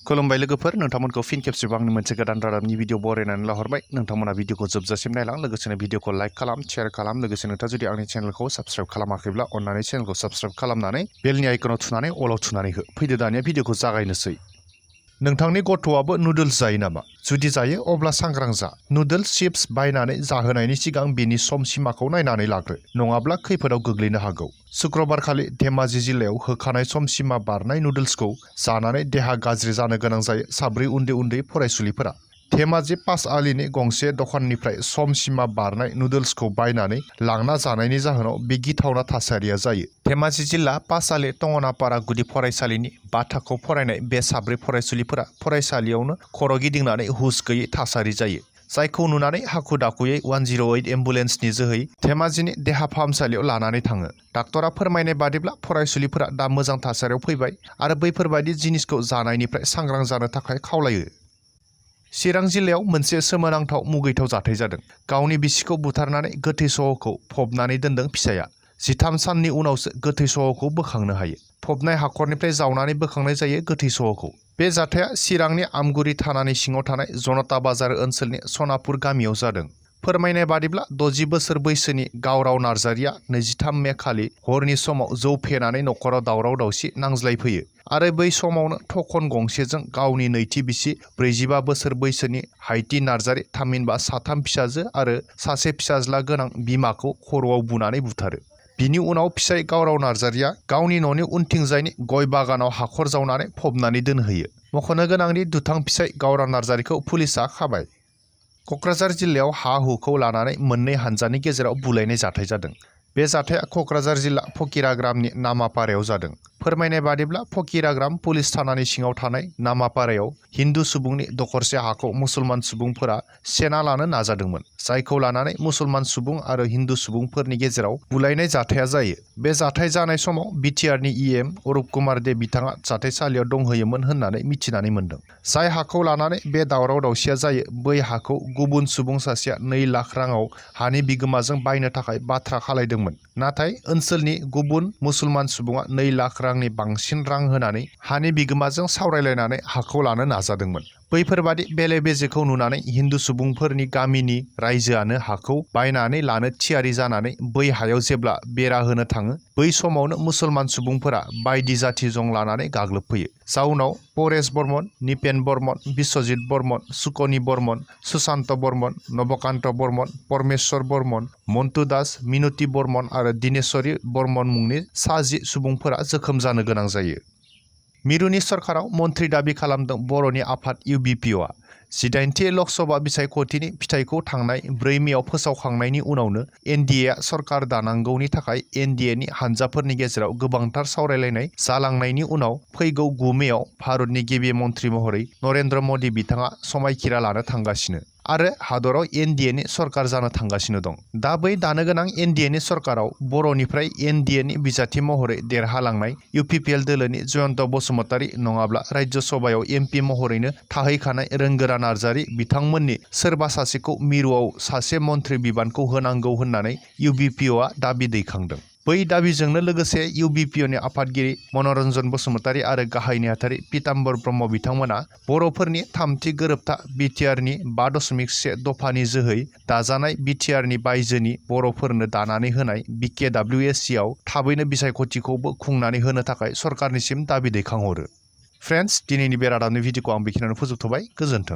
खुलुमबाय लोगोफोर, नोंथांमोनखौ फिन खेबसेबाव आंनि मोनसे गोदान रादाबनि भिडिअ बरायनानै लाहरबाय। नोंथांमोना भिडिअखौ जोबजासिम नायलां, लोगोसेनो भिडिअखौ लाइक खालाम, शेयार खालाम। लोगोसे नोंथाङा जुदि आंनि चेनेलखौ साबस्क्राइब खालामाखैब्ला अन्नानै चेनेलखौ साबस्क्राइब खालामनानै बेलनि आइकनाव थुनानै अलाव थुनानै हो। फैदो दानिया भिडिअखौ जागायनोसै। नोंथांनि गथ'आबो नुडल्स जायो नामा? जुदि जायो अब्ला सांग्रां जा। नुडल्स चिप्स बायनानै जाहोनायनि सिगां बेनि सम सिमाखौ नायनानै लाग्रो, नङाब्ला खैफोदाव गोग्लैनो हागौ। शुक्रबारखालि धेमाजि जिल्लायाव होखानाय सम सिमा बारनाय नुडल्सखौ जानानै देहा गाज्रि जानो गोनां जायो 4 उन्दै फरायसुलिफोरा। धेमाजि पासआलिनि गंसे दखाननिफ्राय सम सिमा बारनाय नुडल्सखौ बायनानै लांना जानायनि जाहोनाव बे गिथावना थासारिया जायो। धेमाजि जिल्ला पासआलि टंगनापारा गुदि फरायसालिनि 5 थाखोआव फरायनाय बे 4 फरायसुलिफोरा फरायसालियावनो खर' गिदिंनानै हुस गैयै थासारि जायो, जायखौ नुनानै हाखु दाखुयै 108 एम्बुलेन्सनि जोहै धेमाजिनि देहा फाहामसालियाव लानानै थाङो। डाक्टरा फोरमायनाय बादिब्ला फरायसुलिफोरा दा मोजां थासारियाव फैबाय आरो बैफोरबायदि जिनिसखौ जानायनिफ्राय सांग्रां जानो थाखाय खावलायो। चिरां जिल्लायाव मोनसे सोमोनांथाव मुगैथाव जाथाय जादों। गावनि बिसिखौ बुथारनानै गोथै सह'खौ फबनानै दोनदों फिसाया। 13 साननि उनावसो गोथै सह'खौ बोखांनो हायो। फबनाय हाखरनिफ्राय जावनानै बोखांनाय जायो गोथै सह'खौ। बे जाथाया चिरांनि आमगुरि थानानि सिङाव थानाय जनता बाजार ओनसोलनि सनापुर गामियाव जादों। फोरमायनाय बादिब्ला 60 बोसोर बैसोनि गावराव नार्जारिया 23 मे खालि हरनि समाव जौ फेनानै न'खराव दावराव दावसि नांज्लायफैयो आरो बै समावनो थखन गंसेजों गावनि नैथि बिसि 45 बोसोर बैसोनि हाइति नार्जारि थामहिनबा 3 फिसाजो आरो सासे फिसाज्ला गोनां बिमाखौ खर'आव बुनानै बुथारो। बिनि उनाव फिसाइ गावराव नार्जारिया गावनि न'नि उनथिंजायनि गय बागानाव हाखर जावनानै फबनानै दोनहैयो। मख'नो गोनांदि दुथां फिसाइ गावराव नार्जारिखौ पुलिसआ खाबाय। क'क्राझार जिल्लायाव हा-हुखौ लानानै मोननै हानजानि गेजेराव बुलायनाय जाथाय जादों। बे जाथाया क'क्राझार जिल्ला फकिराग्रामनि नामापारायाव जादों। फोरमायनाय बादिब्ला फकिराग्राम पुलिस थानानि सिङाव थानाय नामापारायाव हिन्दु सुबुंनि दखरसे हाखौ मुसलमान सुबुंफोरा सेना लानो नाजादोंमोन, जायखौ लानानै मुसलमान सुबुं आरो हिन्दु सुबुंफोरनि गेजेराव बुलायनाय जाथाया जायो। बे जाथाय जानाय समाव बिटिआरनि इएम अरुप कुमार दे बिथाङा जाथायसालियाव दंहैयोमोन होननानै मिथिनानै मोन्दों। जाय हाखौ लानानै बे दावराव दावसिया जायो, बै हाखौ गुबुन सुबुं सासेया 2 लाख राङाव हानि बिगोमाजों बायनो थाखाय बाथ्रा खालायदोंमोन। नाथाय ओनसोलनि गुबुन मुसलमान सुबुङा 2 लाख रांनि बांसिन रां होनानै हानि बिगोमाजों सावरायलायनानै हाखौ लानो नाजादोंमोन। बैफोरबादि बेले बेजेखौ नुनानै हिन्दु सुबुंफोरनि गामिनि रायजोआनो हाखौ बायनानै लानो थियारि जानानै बै हायाव जेब्ला बेरा होनो थाङो, बै समावनो मुसलमान सुबुंफोरा बायदि जाथि जं लानानै गाग्लोबफैयो। जाउनाव परेश बर्मन, निपेन बर्मन, बिश्वजित बर्मन, सुकनि बर्मन, सुशान्त बर्मन, नबकान्त बर्मन, परमेश्वर बर्मन, मन्टु दास, मिनुति बर्मन आरो दिनेश्वरी बर्मन मुंनि सा 10 सुबुंफोरा जोखोम जानो गोनां जायो। मिरुनि सरकाराव मन्थ्रि दाबि खालामदों बर'नि आफाद इउबिपिअआ। 18थि लकसभा बिसायख'थिनि फिथाइखौ थांनाय 4 मेआव फोसावखांनायनि उनावनो एनडिएआ सरकार दानांगौनि थाखाय एनडिएनि हानजाफोरनि गेजेराव गोबांथार सावरायलायनाय जालांनायनि उनाव फैगौ 9 मेआव भारतनि गिबि मन्थ्रि महरै नरेन्द्र मदि बिथाङा समायखिरा लानो थांगासिनो आरो हादराव एनडिएनि सरकार जानो थांगासिनो दं। दा बै दानो गोनां एनडिएनि सरकाराव बर'निफ्राय एनडिएनि बिजाथि महरै देरहालांनाय इउपिपिएल दोलोनि जयन्त बसुमतारी नङाब्ला राज्य सभायाव एमपि महरैनो थाहैखानाय रोंगोरा नार्जारी बिथांमोननि सोरबा सासेखौ मिरुआव सासे मन्थ्रि बिबानखौ होनांगौ होननानै इउबिपिअआ दाबि दैखांदों। बै दाबिजोंनो लोगोसे इउबिपिअनि आफादगिरि मनरन्जन बसुमतारी आरो गाहाय नेहाथारि पीताम्बर ब्रह्म बिथांमोना बर'फोरनि 3थि गोरोबथा बिटिआरनि 5.1 दफानि जोहै दाजानाय बिटिआरनि बायजोनि बर'फोरनो दानानै होनाय बिकेडब्लिउएससिआव थाबैनो बिसायख'थिखौबो खुंनानै होनो थाखाय सरकारनिसिम दाबि दैखांहरो। फ्रेन्ड्स, दिनैनि बे रादाबनि भिडिअखौ आं बेखिनियावनो फोजोबथ'बाय। गोजोन्थों।